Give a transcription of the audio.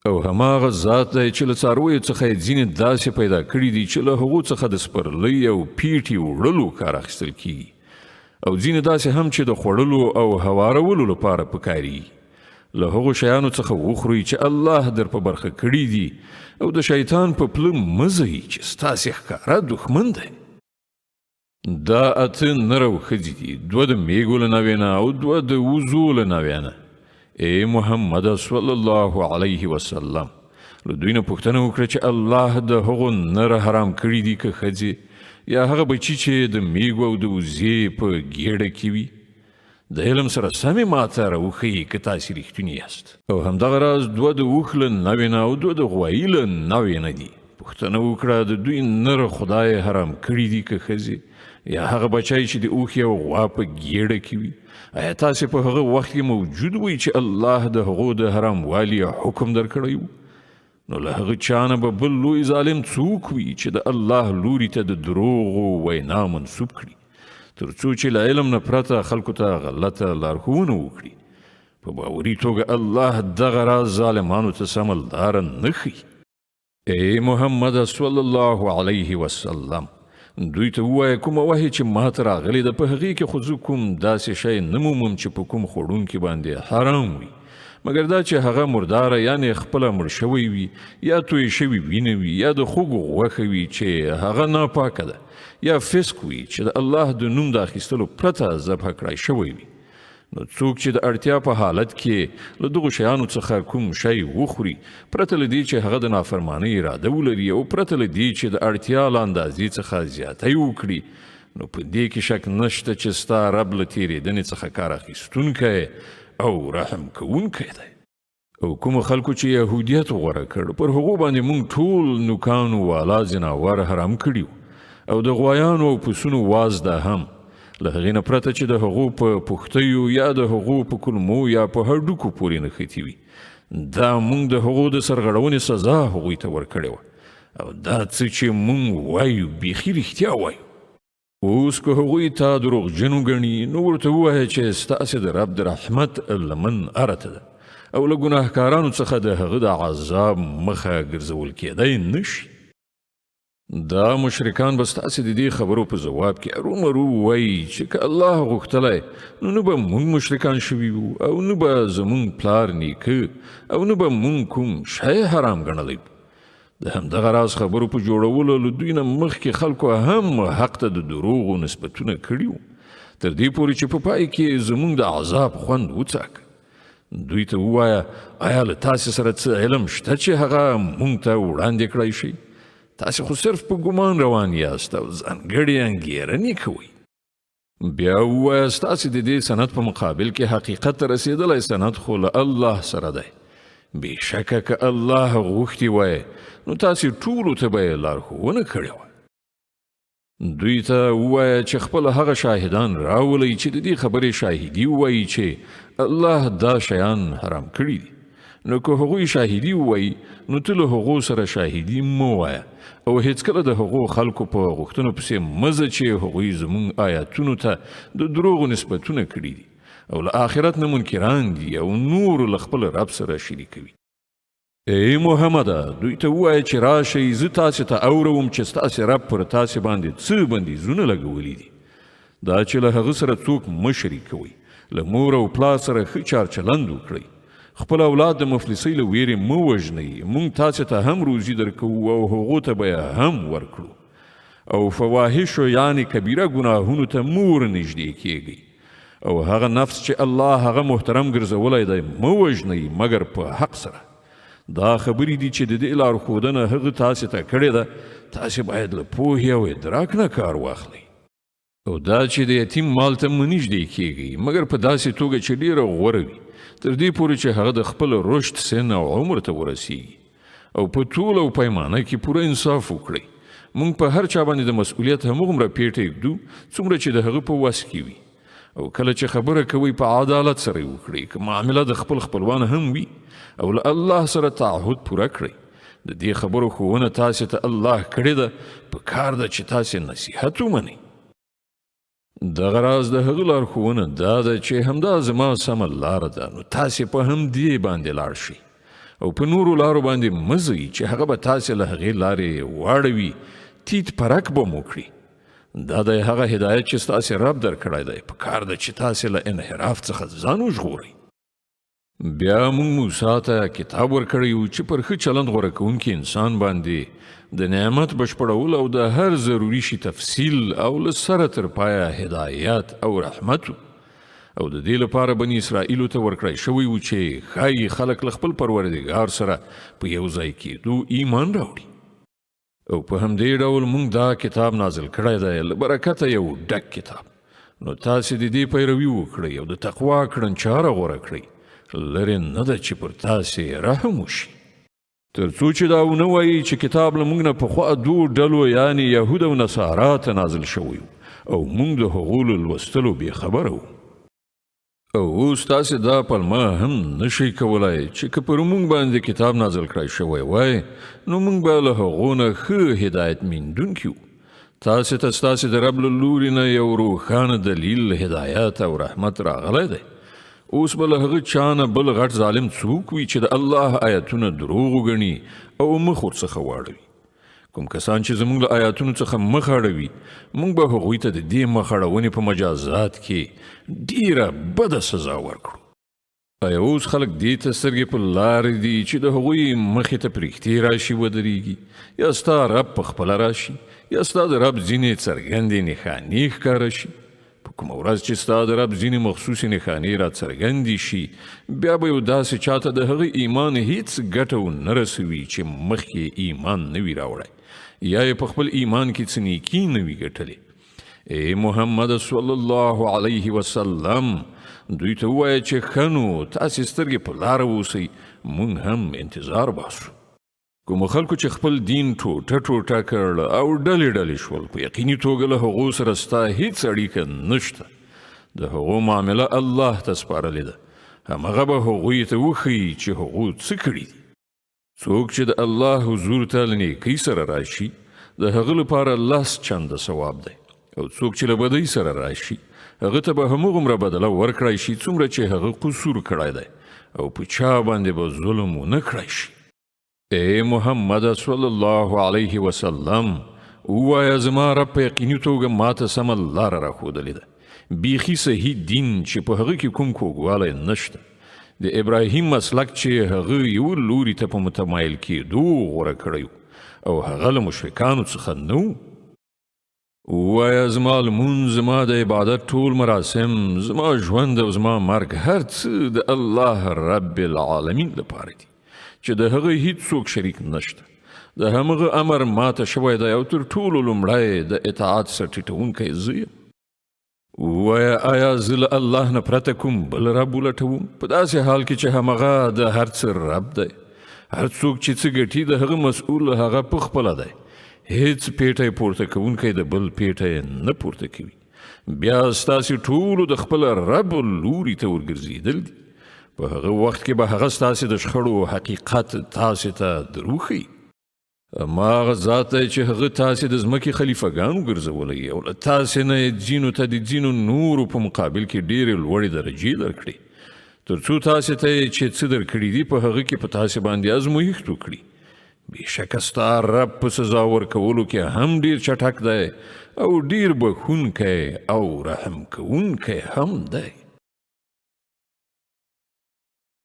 او هماغه ذات دی چې له څارویو څخه یې ځینې داسې پیدا کړي دي چې له هغو څخه د سپرلۍ او پیټي وړلو کار اخیستل کیږي او ځینې داسې هم چې د خوړلو او هوارولو لپاره پکاري. له هغو شیانو څخه وخورئ چې الله در په برخه کړي دي او د شیطان په پله مه ځئ چې ستاسې ښکاره دښمن دی. دا اته نر او ښځې دي، دوه د میږو له نوې نه او دوه د وزو له نوې نه. ای محمد صلی الله علیه وسلم، له دوی نه پوښتنه وکړه چې الله د هغو نر حرام کړي دي که ښځې، یا هغه بچي چې د میږو او د وزې په ګیډه کې وي؟ د علم سره سمې ماته راوښیي که تاسې رښتوني یاست. او همدغه راز دوه د اوښ له نوې نه او دوه د غوایي له نوې نه دي. پوښتنه وکړه د دوی نر خدای حرام کړي دي که ښځې، یا هغه بچی چې د اوښ او غوا په ګیډه کې وي؟ آیا تاسې په هغه وخت کې موجود وئ چې الله د هغو د حراموالي حکم درکړی و؟ نو له هغه چا نه به بل لوی ظالم څوک وي چې د الله لوري ته د دروغو وینا منسوب کړي، تر څو چې له علم نه پرته خلکو ته غلطه لارښوونه وکړي. په باوري توګه الله دغه راز ظالمانو ته سمه لاره نه ښیي. ای محمد صلی الله علیه وسلم، دوی ته ووایه کومه وحی چې ماته راغلې ده په هغې کې خو زه کوم داسې شی نه مومم چې په کوم خوړونکي باندې حرام وي، مګر دا چې هغه مرداره یعنې خپله مړ شوی وي، یا توی شوی وینه وي، یا د خوږ غوښه وي چې هغه ناپاکه ده، یا فسق وي چې د الله د نوم د اخیستلو پرته ذبح کړای شوی وي. نو څوک چې د اړتیا په حالت کې له دغو شیانو څخه کوم شی وخوري، پرته له دې چې هغه د نافرمانۍ اراده ولري او پرته له دې چې د اړتیا له اندازې څخه زیاتی وکړي، نو په دې کې شک نشته چې ستا رب له تېرېدنې څخه کار اخیستونکی او رحم کوونکی دی. او کومو خلکو چې یهودیت غوره کړ، پر هغو باندې مونږ ټول نوکانو والا ځناور حرام کړي او د غوایانو او پسونو وازده هم، له هغې نه پرته چې د هغو په پښتیو یا د هغو په کولمو یا په هډوکو پورې نښتي وي. دا مونږ د هغو د سرغړونې سزا هغوی ته ورکړې وه، او دا څه چې مونږ وایو بیخي رښتیا وایو. اوس که هغوی تا دروغجن وګڼي، نو ورته ووایه چې ستاسې د رب د رحمت لمن ارته ده او له ګناهکارانو څخه د هغه د عذاب مخه ګرځول کېدای نه شي. دا مشرکان به ستاسې د دې خبرو په ځواب کې ارومرو وایي چې که الله غوښتلی نو نه به موږ مشرکان شوي وو، او نه به زموږ پلار نیکه، او نه به موږ کوم شی حرام ګڼلی وو. د همدغه راز خبرو په جوړولو له دوی نه مخکې خلکو هم حق ته د دروغو نسبتونه کړي وو، تر دې پورې چې په پای کې زموږ د عذاب خوند وڅاکه. دوی ته ووایه آیا له تاسې سره څه علم شته چې هغه مونږ ته وړاندې کړای شي؟ تاسې خو صرف په ګمان روان یاست او ځانګړې انګېرنې کوئ. بیا ووایه ستاسې د دې سند په مقابل کې حقیقت ته رسېدلی سند خو له الله سره دی. بېشکه که الله غوښتي وای نو تاسې ټولو ته به یې لارښوونه کړې وه. دوی ته ووایه چې خپل هغه شاهدان راولئ چې د دې خبرې شاهدي ووایي چې الله دا شیان حرام کړي دي. نو که هغوی شاهدي ووایي نو ته له هغو سره شاهدي مه وایه، او هېڅکله د هغو خلکو په غوښتنو پسې مه ځه چې هغوی زموږ آیاتونو ته د دروغو نسبتونه کړي دي او له آخرت نه منکران دي او نور له خپل رب سره شریکوي. ای محمده، دوی ته ووایه چې راشئ زه تاسې ته اوروم چې ستاسې رب پر تاسې باندې څه بندیزونه لګولي دي. دا چې له هغه سره څوک مه شریکوئ، له مور او پلار سره ښه چار چلند وکړئ، خپل اولاد د مفلسۍ له ویرې مه وژنئ، مونږ تاسې ته هم روزي درکوو او هغو ته به یې هم ورکړو، او فواحشو یعنې کبیره ګناهونو ته مه ورنږدې کیږئ، او هغه نفس چې الله هغه محترم ګرځولی دی مه وژنئ مګر په حق سره. دا خبرې دي چې د دې لارښودنه هغه تاسې ته کړې ده، تاسې باید له پوهې او ادراک نه کار واخلئ. او دا چې د یتیم مال ته مه نږدې کیږئ مګر په داسې توګه چې ډېره غوره وي، تر دې پورې چې هغه د خپل رشد سن او عمر ته ورسیږي، او په طول او پیمانه کې پوره انصاف وکړئ. مونږ په هر چا باندې د مسؤلیت همغومره پیټه ږدو څومره چې د هغه په وس کې وي، او کله چې خبره کوئ په عدالت سره یې وکړئ، که معامله د خپل خپلوان هم وي، او له الله سره تعهد پوره کړئ. د دې خبرو ښوونه تاسې ته الله کړې ده، په کار ده چې تاسې نصیحت ومنئ. دغه راز د هغه لارښوونه دا ده چې همدا زما سمه لاره ده، نو تاسې په همدې باندې لاړ شئ، او په نورو لارو باندې مه ځئ چې هغه به تاسې له هغې لارې واړوي، تیت پرک به مو کړي. دا دی هغه هدایت چې ستاسې رب درکړی دی، په کار ده چې تاسې له انحراف څخه ځان وژغورئ. بیا موږ موسی ته کتاب ورکړی و چې پر ښه چلند غوره کوونکي انسان باندې د نعمت بشپړول او د هر ضروري شي تفصیل او له سره تر پایه هدایت او رحمت و. او د دې لپاره بني اسرائیلو ته ورکړی شوی و چې ښایي خلک له خپل پروردګار سره په یو ځای کېدو ایمان راوړي. او په همدې ډول موږ دا کتاب نازل کړی دی، له برکته یو ډک کتاب. نو تاسې د دې پیروي وکړئ او د تقوا کړنچاره غوره کړئ، لرې نه ده چې پر تاسې رحم وشي. تر څو چې دا ونه وایي چې کتاب له موږ نه پخوا دوو ډلو یعنې یهود او نصارا ته نازل شوی او موږ د هغو له لوستلو بې خبره وو. او اوس تاسې دا پلمه هم نشئ کولای چې که پر موږ باندې کتاب نازل کړای شوی وای نو موږ به له هغو نه ښه هدایت میندونکي وو. تاسې ته ستاسې د رب له لوري نه یو روښانه دلیل، هدایت او رحمت راغلی دی. اوس به له هغه چا نه بل غټ ظالم څوک وي چې د الله آیتونه دروغ وګڼي او مخ ورڅخه واړوي. کوم کسان چې زموږ له آیاتونو څخه مخ اړوي، موږ به هغوی ته د دې مخ اړونې په مجازات کې ډیره بده سزا ورکړو. ایا اوس خلک دې ته سترګې په لار دي چې د هغوی مخې ته پرښتې راشي ودرېږي، یا ستا رب په خپله راشي، یا ستا د رب ځینې څرګندې نښانې ښکاره شي؟ په کومه ورځ چې ستا د رب ځینې مخصوصې نښانې را څرګندې شي، بیا به یو داسې چاته د هغه ایمان هیڅ ګټه ونه رسوي چې مخکې یې ایمان نه وي راوړی، یا یې په خپل ایمان کې څه نیکي نه وي ګټلې. ای محمد صلی الله علیه وسلم، دوی ته ووایه چې ښه نو تاسې سترګې په لاره اوسئ، مونږ هم انتظار باسو. کومو خلکو چې خپل دین ټوټه ټوټه کړ او ډلې ډلې شول، په یقیني توګه له هغو سره ستا هیڅ اړیکه نشته. د هغو معامله الله ته سپارلې ده، همغه به هغوی ته وښیي چې هغو څه کړي دي. څوک چې د الله حضور ته له نیکۍ سره راشي، د هغه لپاره لس چنده ثواب دی، او څوک چې له بدۍ سره راشي، هغه ته به همغومره بدله ورکړای شي څومره چې هغه قصور کړی دی، او په چا باندې به ظلم ونه کړای شي. ای محمد صلی الله علیه وسلم، ووایه زما رب په یقیني توګه ماته سمه لاره راښودلې ده، بیخي صحیح دین چې په هغه کې کوم کوږوالی نشته، د ابراهیم مسلک چې هغه یو لوري ته په متمایل کېدو غوره کړی او هغه له مشرکانو څخه نه و. ووایه زما لمونځ، زما د عبادت ټول مراسم، زما ژوند او زما مرګ هر څه د الله رب العالمین لپاره دي چې د هغه هیڅوک شریک نشته. د همغه امر ماته شوی دی او تر ټولو لومړی د اطاعت سرټیټوونکی زه یم. ووایه آیا زه له الله نه پرته کوم بل رب ولټوم، په داسې حال کې چې همغه د هر څه رب دی؟ هر څوک چې څه ګټي د هغه مسؤل هغه په خپله دی. هیڅ پیټی پورته کوونکی د بل پیټی نه پورته کوي. بیا ستاسې ټولو د خپل رب لوري ته ورګرځېدل دي. په هغه وخت کې به هغه ستاسې د شخړو حقیقت تاسې ته دروښيي. هماغه ذات دی چې هغه تاسې د ځمکې خلیفهګان وګرځولی او له تاسې نه یې ځینو ته د ځینو نورو په مقابل کې ډېرې لوړې درجې درکړې، تر څو تاسې ته یې چې څه درکړي دي په هغه کې په تاسې باندې ازمویښت وکړي. بېشکه ستا رب په سزا ورکولو کې هم ډېر چټک دی او ډېر بښونکی او رحم کوونکی هم دی.